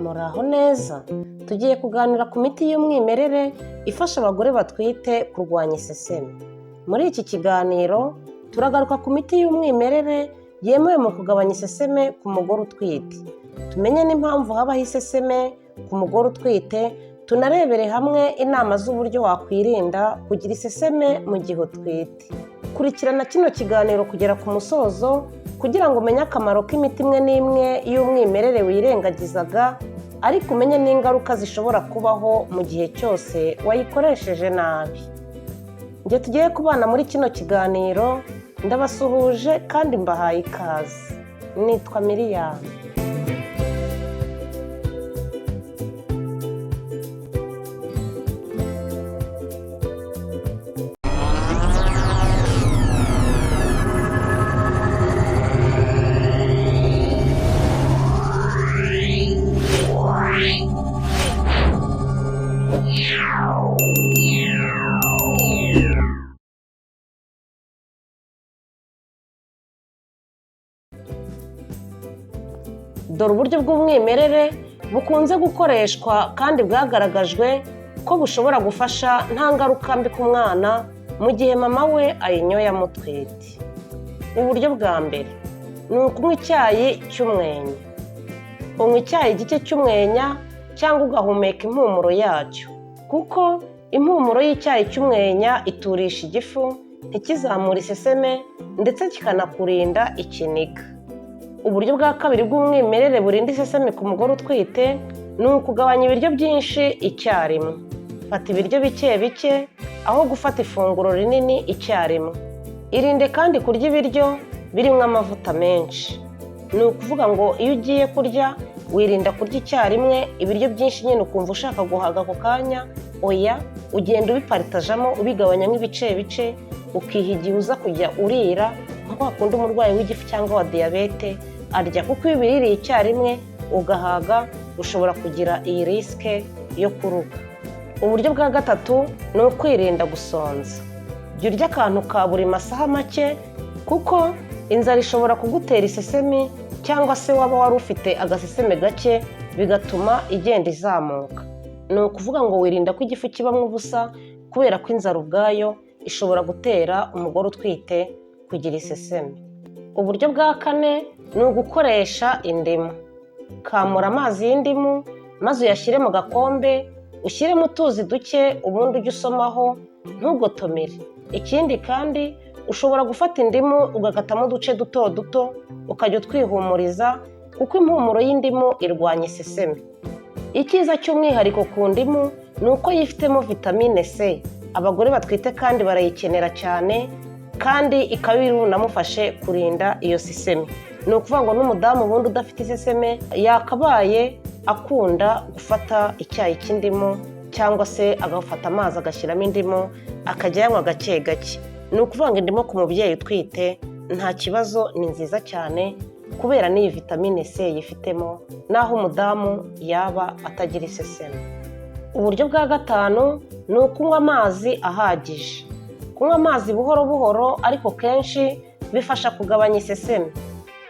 Muraho neza? Tugiye kuganira ku miti y'umwimerere ifasha abagore batwite kurwanya iseseme. Muri iki kiganiro turagaruka ku miti y'umwimerere yemewe mu kugabanya iseseme ku mugore utwite. Tumenye n'impamvu habaho iseseme ku mugore utwite, tunarebere hamwe inama z'uburyo wakwirinda kugira iseseme mu gihe utwite. Kurikirana kino kiganiro kugera ku musozo kugira ngo umenye akamaro k'imiti imwe n'imwe y'umwimerere wirengagizaga, ariko umenye n'ingaruka zishobora kubaho mu gihe cyose wayikoresheje nabi. Njye tugiye kubana muri kino kiganiro, ndabasuhuje kandi mbahaye ikaze. Nitwa Miriyani. Dore uburyo bw'umwimerere bukunze gukoreshwa kandi bwagaragajwe ko bushobora gufasha nta ngaruka mbi ku mwana mu gihe mama we ayinyoye amutwite. Uburyo bwa mbere ni ukunywa icyayi cy'umwenya. Unywa icyayi gike cy'umwenya cyangwa ugahumeka impumuro yacyo, kuko impumuro y'icyayi cy'umwenya iturisha igifu, ntikizamure iseseme ndetse kikanakurinda ikiniga. Uburyo bwa kabiri bw'umwimerere burinda iseseme ku mugore utwite ni ukugabanya ibiryo byinshi icyarimwe. Fata ibiryo bike bike aho gufata ifunguro rinini icyarimwe. Irinde kandi kurya ibiryo birimo amavuta menshi. Ni ukuvuga ngo iyo ugiye kurya wirinda kurya icyarimwe ibiryo byinshi nyine ukumva ushaka guhaga ako kanya, oya, ugenda ubiparitajamo ubigabanyamo ibice bice, ukiha igihe uza kujya urira nka kwa kundi umurwayi w'igifu cyangwa wa diyabete arya, kuko iyo ubiririye icyarimwe ugahaga ushobora kugira iyi risike yo kuruka. Uburyo bwa gatatu ni ukwirinda gusonza. Jya urya akantu ka buri masaha make kuko inzara ishobora kugutera isesemi cyangwa se waba wari ufite agaseseme gake bigatuma igenda izamuka. Ni ukuvuga ngo wirinda ko igifu kibamo ubusa kubera ko inzara ubwayo ishobora gutera umugore utwite kugira iseseme. Uburyo bwa kane ni ugukoresha indimu. Kamura amazi y'indimu maze uyashyire mu gakombe, ushyiremo utuzi duke ubundi ujye usomaho ntugotomere. Ikindi kandi ushobora gufata indimu ugakatamo uduce duto duto ukajya utwihumuriza kuko impumuro y'indimu irwanya iseseme. Icyiza cy'umwihariko ku ndimu ni uko yifitemo vitamine C. Abagore batwite kandi barayikenera cyane kandi ikaba iri bunamufashe kurinda iyo seseme. Ni ukuvuga ngo n'umudamu ubundi udafite iseseme yakabaye akunda gufata icyayi cy'indimu cyangwa se agafata amazi agashyiramo indimu akajya ayanywa gake gake. Ni ukuvuga ngo indimu ku mubyeyi utwite nta kibazo, ni nziza cyane kubera n'iyi vitamine C yifitemo n'aho umudamu yaba atagira iseseme. Uburyo bwa gatanu ni ukunywa amazi ahagije. Kunywa amazi buhoro buhoro ariko kenshi bifasha kugabanya iseseme.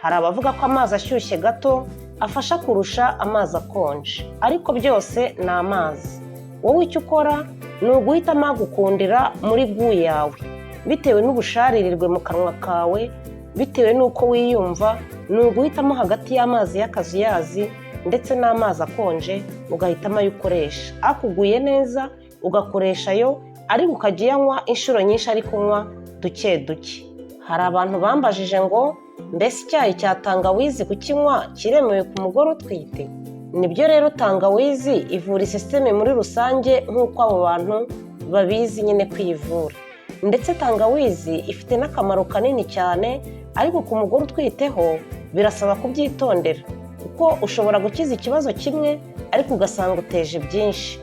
Hari abavuga ko amazi ashyushye gato afasha kurusha amazi akonje, ariko byose ni amazi. Wowe icyo ukora ni uguhitamo agukundira muri gu yawe, bitewe n'ubusharirirwe mu kanwa kawe, bitewe n'uko wiyumva, ni uguhitamo hagati y'amazi y'akazuyazi ndetse n'amazi akonje, ugahitamo ayo ukoresha. Akuguye neza ugakoresha ayo, ariko ukajya uyanywa inshuro nyinshi ariko unywa duke duke. Hari abantu bambajije ngo mbese icyayi cya tangawizi kukinywa kiremewe ku mugore utwite? Nibyo rero, tangawizi ivura iseseme muri rusange nk'uko abo bantu babizi nyine kwivura. Ndetse tangawizi ifite n'akamaro kanini cyane, ariko ku mugore utwiteho birasaba kubyitondera kuko ushobora gukiza ikibazo kimwe ariko ugasanga uteje byinshi.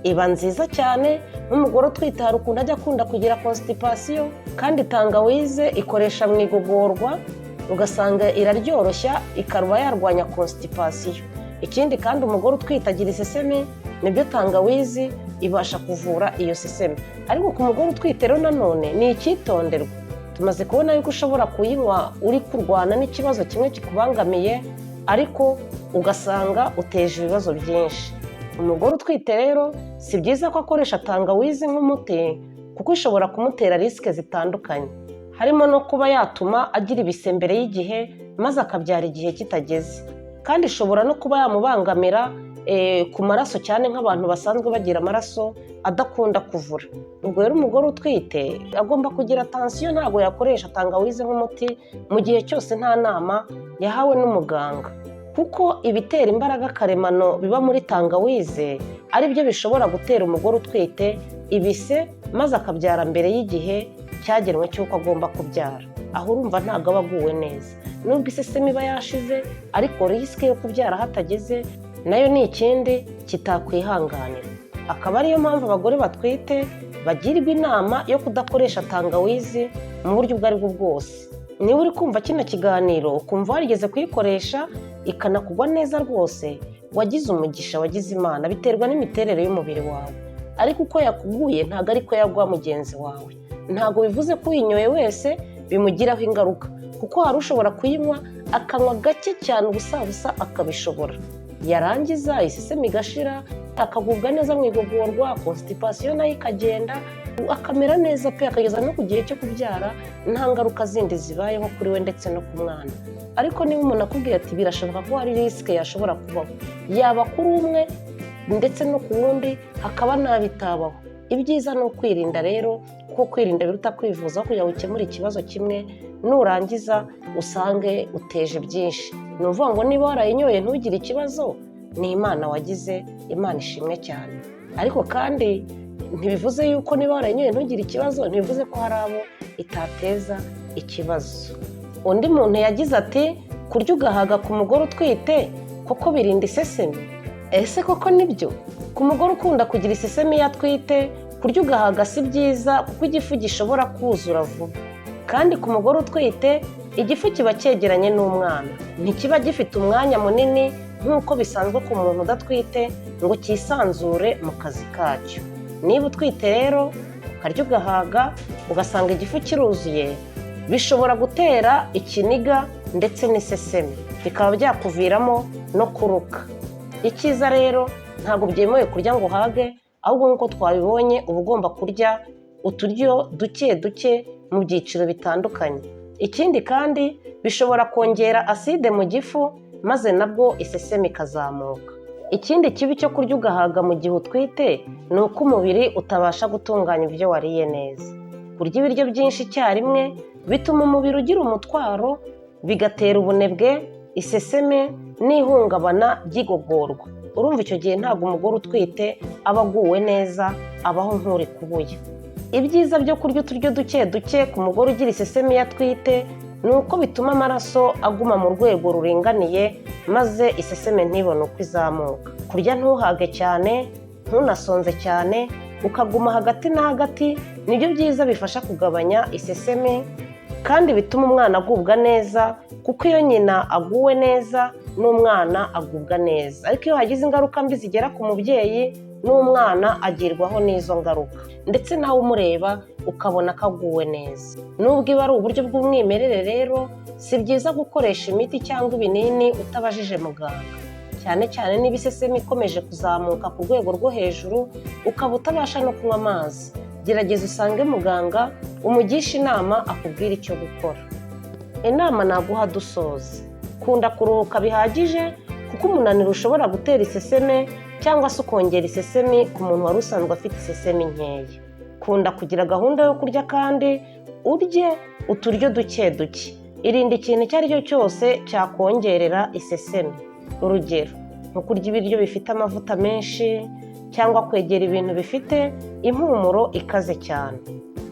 Iba nziza cyane nk'umugore utwite hari ukuntu ajya akunda kugira constipation, kandi tangawize ikoresha mu igogorwa ugasanga iraryoroshya ikaba yarwanya constipation. Ikindi kandi umugore utwite agira iseseme, nibyo tangawizi ibasha kuvura iyo seseme. Ariko ku mugore utwite rero nanone ni icyitonderwa. Tumaze kubona yuko ushobora kuyinywa uri kurwana n'ikibazo kimwe kikubangamiye, Ariko ugasanga uteje ibibazo byinshi. Umugore utwite rero si byiza ko akoresha tangawizi nk'umuti, kuko ishobora kumutera risque zitandukanye, harimo no kuba yatuma agira ibise mbere y'igihe maze akabyara igihe kitageze. Kandi ishobora no kuba yamubangamira ku maraso, cyane nk'abantu basanzwe bagira amaraso adakunda kuvura. Ubwo rero umugore utwite agomba kugira attention, ntabwo yakoresha tangawizi nk'umuti mu gihe cyose nta nama yahawe n'umuganga, kuko ibitera imbaraga karemano biba muri tangawize ari byo bishobora gutera umugore utwite ibise, maze akabyara mbere y'igihe cyagenwe cy'uko agomba kubyara. Aho urumva ntabwo aba aguwe neza. Nubwo isesemi iba yashize, ariko risque yo kubyara hatageze nayo ni ikindi kitakwihanganira. Akaba ariyo mpamvu abagore batwite bagirwa inama yo kudakoresha tangawizi mu buryo ubwo ari bwo bwose. Niba uri kumva kino kiganiro ukumva warigeze kuyikoresha ikanakugwa neza rwose, wagize umugisha, wagize Imana. Biterwa n'imiterere y'umubiri wawe, ariko uko yakuguye ntabwo ariko yagwa mugenzi wawe. Ntabwo bivuze ko uyinyoye wese bimugiraho ingaruka, kuko hari ushobora kuyinywa akanywa gake cyane, ubusabusa akabishobora, yarangiza isesemi igashira, akagubwa neza mu igogorwa, constipation nayo ikagenda, akamera neza pe, akageza no ku gihe cyo kubyara nta ngaruka zindi zibayeho kuri we ndetse no ku mwana. Ariko niba umuntu akubwiye ati birashoboka ko hari risque yashobora kubaho, yaba kuri umwe ndetse no ku wundi, hakaba n'abitabaho, ibyiza ni ukwirinda rero, kuko kwirinda biruta kwivuza. Aho kugira ngo ukemure ikibazo kimwe, nurangiza usange uteje byinshi. Ni ukuvuga ngo niba warayinyoye ntugire ikibazo, ni Imana wagize, Imana ishimwe cyane. Ariko kandi ntibivuze yuko niba warayinyoye ntugire ikibazo, ntibivuze ko hari abo itateza ikibazo. Undi muntu yagize ati: "Kurya ugahaga ku mugore utwite koko birinda isesemi? Ese koko nibyo?" Ku mugore ukunda kugira isesemi iyo atwite, kurya ugahaga si byiza, kuko igifu gishobora kuzura vuba. Kandi ku mugore utwite igifu kiba cyegeranye n'umwana, ntikiba gifite umwanya munini nk'uko bisanzwe ku muntu udatwite ngo cyisanzure mu kazi kacyo. Niba utwite rero ukarya ugahaga, ugasanga igifu kiruzuye, bishobora gutera ikiniga ndetse n'isesemi, bikaba byakuviramo no kuruka. Icyiza rero, ntabwo byemewe kurya ngo uhage, ahubwo nk'uko twabibonye uba ugomba kurya uturyo duke duke mu byiciro bitandukanye. Ikindi kandi, bishobora kongera acide mu gifu, maze nabwo isesemi ikazamuka. Ikindi kibi cyo kurya ugahaga mu gihe utwite ni uko umubiri utabasha gutunganya ibyo wariye neza. Kurya ibiryo byinshi icyarimwe bituma umubiri ugira umutwaro, bigatera ubunebwe, iseseme n'ihungabana ry'igogorwa. Urumva icyo gihe ntabwo umugore utwite aba aguwe neza, abaho nk'uri kubuya. Ibyiza byo kurya uturyo duke duke ku mugore ugira isesemi iyo atwite ni uko bituma amaraso aguma mu rwego ruringaniye, maze iseseme ntibone uko izamuka. Kurya ntuhage cyane, ntunasonze cyane, ukaguma hagati na hagati, nibyo byiza bifasha kugabanya iseseme kandi bituma umwana agubwa neza, kuko iyo nyina aguwe neza n'umwana agubwa neza. Ariko iyo hagize ingaruka mbi zigera ku mubyeyi, n'umwana agirwaho n'izo ngaruka, ndetse nawe umureba ukabona ko aguwe neza. Nubwo iba ari uburyo bw'umwimerere rero, si byiza gukoresha imiti cyangwa ibinini utabajije muganga, cyane cyane niba isesemi ikomeje kuzamuka ku rwego rwo hejuru, ukaba utabasha no kunywa amazi. Gerageza usange muganga, umugishe inama, akubwire icyo gukora. Inama naguha dusoza: kunda kuruhuka bihagije, kuko umunaniro ushobora gutera iseseme cyangwa se ukongera isesemi ku muntu wari usanzwe afite isesemi nkeya. Kunda kugira gahunda yo kurya kandi urye uturyo duke duke. Irinde ikintu icyo ari cyo cyose cyakongerera isesemi, urugero nko kurya ibiryo bifite amavuta menshi cyangwa kwegera ibintu bifite impumuro ikaze cyane.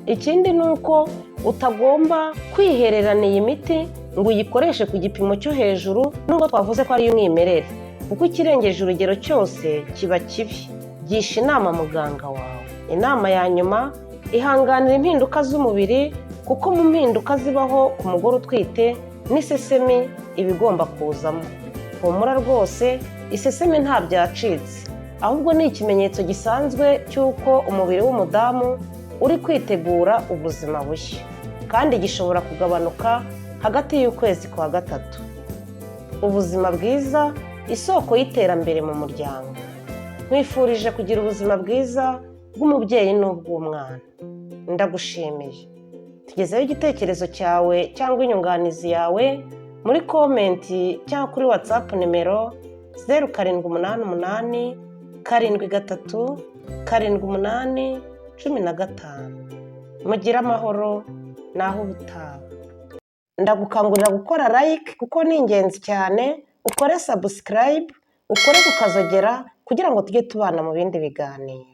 Ikindi ni uko utagomba kwihererana iyi miti ngo uyikoreshe ku gipimo cyo hejuru, nubwo twavuze ko ari iy'umwimerere, kuko ikirengeje urugero cyose kiba kibi. Gisha inama muganga wawe. Inama ya nyuma: ihanganira impinduka z'umubiri, kuko mu mpinduka zibaho ku mugore utwite n'isesemi iba igomba kuzamo. Humura rwose, isesemi nta byacitse, ahubwo ni ikimenyetso gisanzwe cy'uko umubiri w'umudamu uri kwitegura ubuzima bushya, kandi gishobora kugabanuka hagati y'ukwezi kwa gatatu. Ubuzima bwiza, isoko y'iterambere mu muryango. Nkwifurije kugira ubuzima bwiza bw'umubyeyi n'ubw'umwana. Ndagushimiye. Tugezeho igitekerezo cyawe cyangwa inyunganizi yawe muri comment cyangwa kuri WhatsApp nimero 0788737815. Mugire amahoro, naho ubutaha. Ndagukangurira gukora like kuko ni ingenzi cyane, ukore subscribe, ukore ku kazogera kugira ngo tujye tubana mu bindi biganiro.